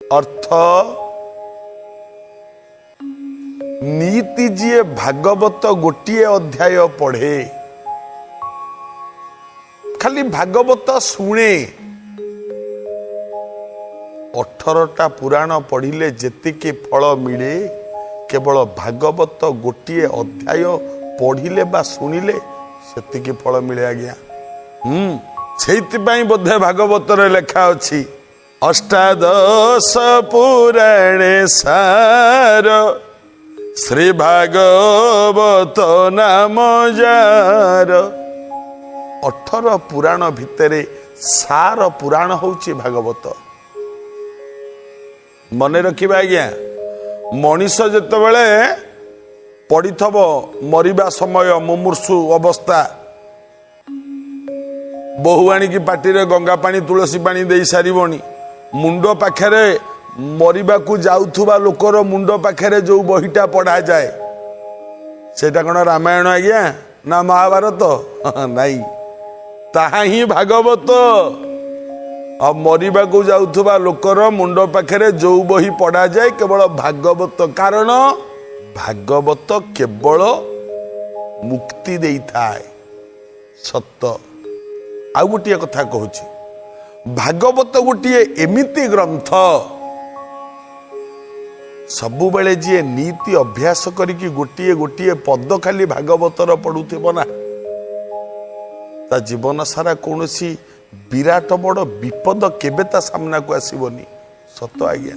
ଅର୍ଥ ନୀତି ଯିଏ ଭାଗବତ ଗୋଟିଏ ଅଧ୍ୟାୟ ପଢ଼େ, ଖାଲି ଭାଗବତ ଶୁଣେ, 18ଟା ପୁରାଣ ପଢ଼ିଲେ ଯେତିକି ଫଳ ମିଳେ, କେବଳ ଭାଗବତ ଗୋଟିଏ ଅଧ୍ୟାୟ ପଢ଼ିଲେ ବା ଶୁଣିଲେ ସେତିକି ଫଳ ମିଳେ ଆଜ୍ଞା। ସେଇଥିପାଇଁ ବୋଧେ ଭାଗବତରେ ଲେଖା ଅଛି, ଅଷ୍ଟାଦଶ ପୁରାଣେ ସାର ଶ୍ରୀ ଭାଗବତ ନାମ ଯାର। 18 ପୁରାଣ ଭିତରେ ସାର ପୁରାଣ ହଉଛି ଭାଗବତ। ମନେ ରଖିବା ଆଜ୍ଞା, ମଣିଷ ଯେତେବେଳେ ପଡ଼ିଥବ, ମରିବା ସମୟ, ମୁମୂର୍ଷୁ ଅବସ୍ଥା, ବୋହୁ ଆଣିକି ପାଟିରେ ଗଙ୍ଗା ପାଣି ତୁଳସୀ ପାଣି ଦେଇ ସାରିବଣି, ମୁଣ୍ଡ ପାଖରେ, ମରିବାକୁ ଯାଉଥିବା ଲୋକର ମୁଣ୍ଡ ପାଖରେ ଯୋଉ ବହିଟା ପଢ଼ାଯାଏ, ସେଇଟା କ'ଣ ରାମାୟଣ ଆଜ୍ଞା ନା ମହାଭାରତ? ନାଇଁ, ତାହା ହିଁ ଭାଗବତ। ଆଉ ମରିବାକୁ ଯାଉଥିବା ଲୋକର ମୁଣ୍ଡ ପାଖରେ ଯୋଉ ବହି ପଢ଼ାଯାଏ, କେବଳ ଭାଗବତ। କାରଣ ଭାଗବତ କେବଳ ମୁକ୍ତି ଦେଇଥାଏ। ସତ। ଆଉ ଗୋଟିଏ କଥା କହୁଛି, ଭାଗବତ ଗୋଟିଏ ଏମିତି ଗ୍ରନ୍ଥ, ସବୁବେଳେ ଯିଏ ନୀତି ଅଭ୍ୟାସ କରିକି ଗୋଟିଏ ଗୋଟିଏ ପଦ ଖାଲି ଭାଗବତର ପଢୁଥିବ ନା, ତା ଜୀବନ ସାରା କୌଣସି ବିରାଟ ବଡ଼ ବିପଦ କେବେ ତା ସାମ୍ନାକୁ ଆସିବନି। ସତ ଆଜ୍ଞା।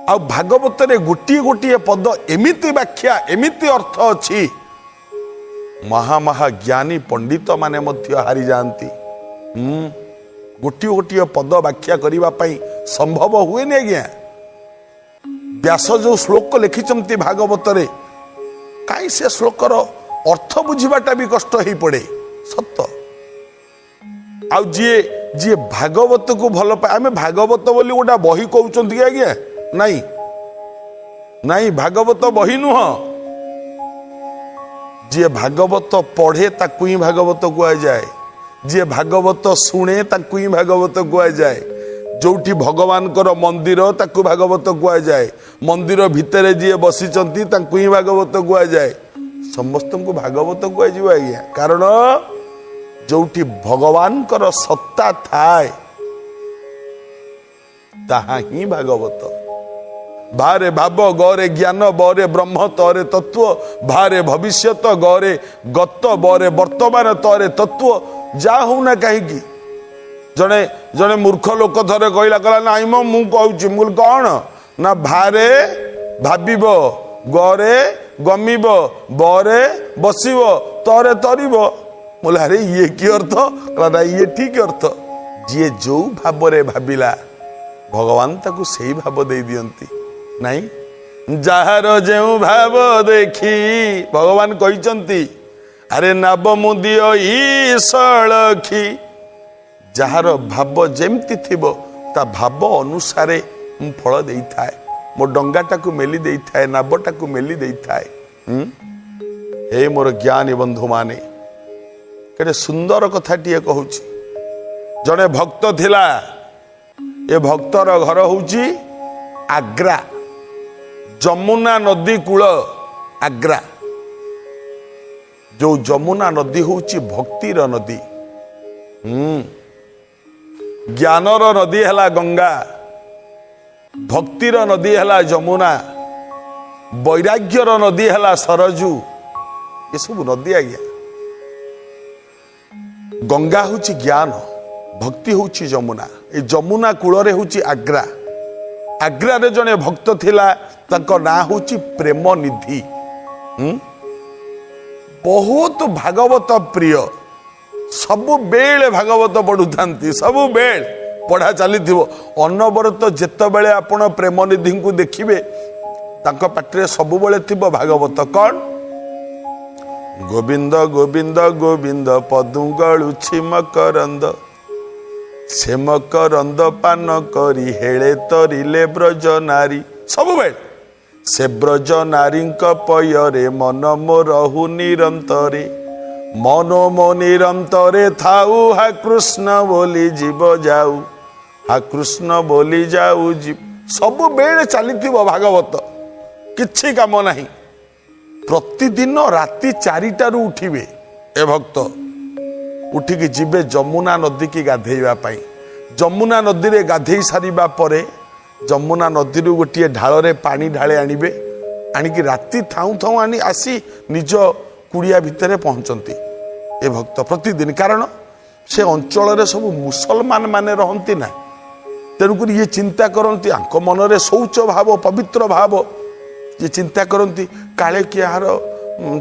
ଆଉ ଭାଗବତରେ ଗୋଟିଏ ଗୋଟିଏ ପଦ ଏମିତି ବ୍ୟାଖ୍ୟା, ଏମିତି ଅର୍ଥ ଅଛି, ମହା ମହା ଜ୍ଞାନୀ ପଣ୍ଡିତ ମାନେ ମଧ୍ୟ ହାରିଯାଆନ୍ତି। ଗୋଟିଏ ଗୋଟିଏ ପଦ ବ୍ୟାଖ୍ୟା କରିବା ପାଇଁ ସମ୍ଭବ ହୁଏନି ଆଜ୍ଞା। ବ୍ୟାସ ଯୋଉ ଶ୍ଲୋକ ଲେଖିଛନ୍ତି ଭାଗବତରେ, କାହିଁ ସେ ଶ୍ଲୋକର ଅର୍ଥ ବୁଝିବାଟା ବି କଷ୍ଟ ହେଇପଡ଼େ। ସତ। ଆଉ ଯିଏ ଯିଏ ଭାଗବତକୁ ଭଲ ପାଏ, ଆମେ ଭାଗବତ ବୋଲି ଗୋଟେ ବହି କହୁଛନ୍ତି କି ଆଜ୍ଞା? ନାଇଁ ନାଇଁ, ଭାଗବତ ବହି ନୁହଁ। ଯିଏ ଭାଗବତ ପଢ଼େ ତାକୁ ହିଁ ଭାଗବତ କୁହାଯାଏ। ଯିଏ ଭାଗବତ ଶୁଣେ ତାକୁ ହିଁ ଭାଗବତ କୁହାଯାଏ। ଯୋଉଠି ଭଗବାନଙ୍କର ମନ୍ଦିର, ତାକୁ ଭାଗବତ କୁହାଯାଏ। ମନ୍ଦିର ଭିତରେ ଯିଏ ବସିଛନ୍ତି, ତାଙ୍କୁ ହିଁ ଭାଗବତ କୁହାଯାଏ। ସମସ୍ତଙ୍କୁ ଭାଗବତ କୁହାଯିବ ଆଜ୍ଞା। କାରଣ ଯୋଉଠି ଭଗବାନଙ୍କର ସତ୍ତା ଥାଏ, ତାହା ହିଁ ଭାଗବତ। ଭାରେ ଭାବ, ଗରେ ଜ୍ଞାନ, ବରେ ବ୍ରହ୍ମ, ତରେ ତତ୍ତ୍ୱ। ଭାରେ ଭବିଷ୍ୟତ, ଗରେ ଗତ, ବରେ ବର୍ତ୍ତମାନ, ତରେ ତତ୍ତ୍ୱ। ଯାହା ହଉନା କାହିଁକି, ଜଣେ ଜଣେ ମୂର୍ଖ ଲୋକ ଥରେ କହିଲା, କହିଲା, ନାଇଁ ମ, ମୁଁ କହୁଛି। ମୁଁ କହିଲି, କ'ଣ? ନା, ଭାରେ ଭାବିବ, ଗରେ ଗମିବ, ବରେ ବସିବ, ତରେ ତରିବ। ମୁଁ କହିଲି, ଆରେ ଇଏ କି ଅର୍ଥ? କହିଲା, ନା, ଇଏ ଠିକ ଅର୍ଥ। ଯିଏ ଯୋଉ ଭାବରେ ଭାବିଲା, ଭଗବାନ ତାକୁ ସେଇ ଭାବ ଦେଇ ଦିଅନ୍ତି। ନାଇଁ, ଯାହାର ଯେଉଁ ଭାବ ଦେଖି ଭଗବାନ କହିଛନ୍ତି, ଆରେ ନାବ ମୁଁ ଦିଅ ସଳଖି। ଯାହାର ଭାବ ଯେମିତି ଥିବ, ତା ଭାବ ଅନୁସାରେ ମୁଁ ଫଳ ଦେଇଥାଏ, ମୋ ଡଙ୍ଗାଟାକୁ ମେଲି ଦେଇଥାଏ, ନାବଟାକୁ ମେଲି ଦେଇଥାଏ। ହେ ମୋର ଜ୍ଞାନୀ ବନ୍ଧୁମାନେ, କେତେ ସୁନ୍ଦର କଥାଟିଏ କହୁଛି। ଜଣେ ଭକ୍ତ ଥିଲା। ଏ ଭକ୍ତର ଘର ହଉଛି ଆଗ୍ରା, ଯମୁନା ନଦୀ କୂଳ ଆଗ୍ରା। ଯୋଉ ଯମୁନା ନଦୀ ହଉଛି ଭକ୍ତିର ନଦୀ। ଜ୍ଞାନର ନଦୀ ହେଲା ଗଙ୍ଗା, ଭକ୍ତିର ନଦୀ ହେଲା ଯମୁନା, ବୈରାଗ୍ୟର ନଦୀ ହେଲା ସରଜୁ। ଏସବୁ ନଦୀ ଆଜ୍ଞା। ଗଙ୍ଗା ହଉଛି ଜ୍ଞାନ, ଭକ୍ତି ହଉଛି ଯମୁନା। ଏ ଯମୁନା କୂଳରେ ହଉଛି ଆଗ୍ରା। ଆଗ୍ରାରେ ଜଣେ ଭକ୍ତ ଥିଲା, ତାଙ୍କ ନାଁ ହଉଛି ପ୍ରେମ ନିଧି। ବହୁତ ଭାଗବତ ପ୍ରିୟ। ସବୁବେଳେ ଭାଗବତ ପଢୁଥାନ୍ତି, ସବୁବେଳେ ପଢା ଚାଲିଥିବ ଅନବରତ। ଯେତେବେଳେ ଆପଣ ପ୍ରେମନିଧିଙ୍କୁ ଦେଖିବେ, ତାଙ୍କ ପାଟିରେ ସବୁବେଳେ ଥିବ ଭାଗବତ। କ'ଣ? ଗୋବିନ୍ଦ ଗୋବିନ୍ଦ ଗୋବିନ୍ଦ ପଦୁ ଗଳୁଛି ମକରନ୍ଦ, ସେ ମକରନ୍ଦ ପାନ କରି ହେଳେ ତରିଲେ ବ୍ରଜ ନାରୀ। ସବୁବେଳେ ସେ ବ୍ରଜ ନାରୀଙ୍କ ପୟରେ ମନ ମୋ ରହୁ ନିରନ୍ତରେ, ମନ ମୋ ନିରନ୍ତରେ ଥାଉ, ହା କୃଷ୍ଣ ବୋଲି ଜୀବ ଯାଉ। ହା କୃଷ୍ଣ ବୋଲି ଯାଉ। ସବୁବେଳେ ଚାଲିଥିବ ଭାଗବତ, କିଛି କାମ ନାହିଁ। ପ୍ରତିଦିନ ରାତି 4ଟାରୁ ଉଠିବେ ଏ ଭକ୍ତ। ଉଠିକି ଯିବେ ଯମୁନା ନଦୀକି ଗାଧେଇବା ପାଇଁ। ଯମୁନା ନଦୀରେ ଗାଧେଇ ସାରିବା ପରେ ଯମୁନା ନଦୀରୁ ଗୋଟିଏ ଢାଳରେ ପାଣି ଢାଳେ ଆଣିବେ। ଆଣିକି ରାତି ଥାଉଁ ଥାଉଁ ଆଣି ଆସି ନିଜ କୁଡ଼ିଆ ଭିତରେ ପହଞ୍ଚନ୍ତି ଏ ଭକ୍ତ ପ୍ରତିଦିନ। କାରଣ ସେ ଅଞ୍ଚଳରେ ସବୁ ମୁସଲମାନ ମାନେ ରହନ୍ତି ନା, ତେଣୁକରି ଇଏ ଚିନ୍ତା କରନ୍ତି, ଆଙ୍କ ମନରେ ଶୌଚ ଭାବ, ପବିତ୍ର ଭାବ। ଇଏ ଚିନ୍ତା କରନ୍ତି କାଳେ କିଏ ଏହାର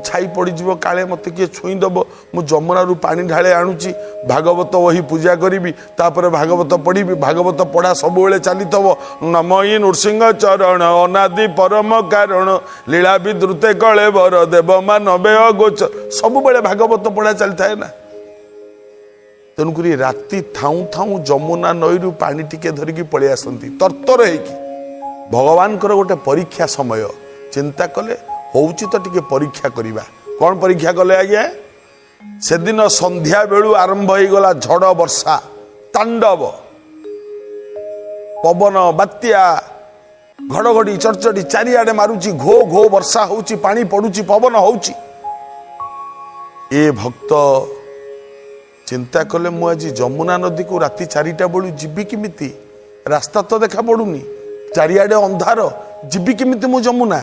ଛାଇ ପଡ଼ିଯିବ, କାଳେ ମୋତେ କିଏ ଛୁଇଁ ଦେବ। ମୁଁ ଯମୁନାରୁ ପାଣି ଢାଳେ ଆଣୁଛି, ଭାଗବତ ବହି ପୂଜା କରିବି, ତାପରେ ଭାଗବତ ପଢ଼ିବି। ଭାଗବତ ପଢ଼ା ସବୁବେଳେ ଚାଲିଥିବ। ନମଇ ନୃସିଂହ ଚରଣ, ଅନାଦି ପରମ କାରଣ, ଲୀଳା ବିଦ୍ରୁତେ କଳେ ବର ଦେବ ମାନବେ ଅଗୋଚ। ସବୁବେଳେ ଭାଗବତ ପଢ଼ା ଚାଲିଥାଏ ନା। ତେଣୁକରି ରାତି ଥାଉଁ ଥାଉଁ ଯମୁନା ନଈରୁ ପାଣି ଟିକେ ଧରିକି ପଳେଇ ଆସନ୍ତି ତରତର ହେଇକି। ଭଗବାନଙ୍କର ଗୋଟେ ପରୀକ୍ଷା ସମୟ। ଚିନ୍ତା କଲେ, ହଉଛି ତ ଟିକେ ପରୀକ୍ଷା କରିବା। କ'ଣ ପରୀକ୍ଷା କଲେ ଆଜ୍ଞା? ସେଦିନ ସନ୍ଧ୍ୟା ବେଳୁ ଆରମ୍ଭ ହେଇଗଲା ଝଡ଼ ବର୍ଷା, ତାଣ୍ଡବ, ପବନ, ବାତ୍ୟା, ଘଡ଼ଘଡ଼ି ଚଡ଼ଚଡ଼ି ଚାରିଆଡ଼େ ମାରୁଛି। ଘୋ ଘୋ ବର୍ଷା ହଉଛି, ପାଣି ପଡୁଛି, ପବନ ହଉଛି। ଏ ଭକ୍ତ ଚିନ୍ତା କଲେ, ମୁଁ ଆଜି ଯମୁନା ନଦୀକୁ ରାତି 4ଟା ବେଳୁ ଯିବି କେମିତି? ରାସ୍ତା ତ ଦେଖା ପଡୁନି, ଚାରିଆଡ଼େ ଅନ୍ଧାର, ଯିବି କେମିତି ମୁଁ ଯମୁନା?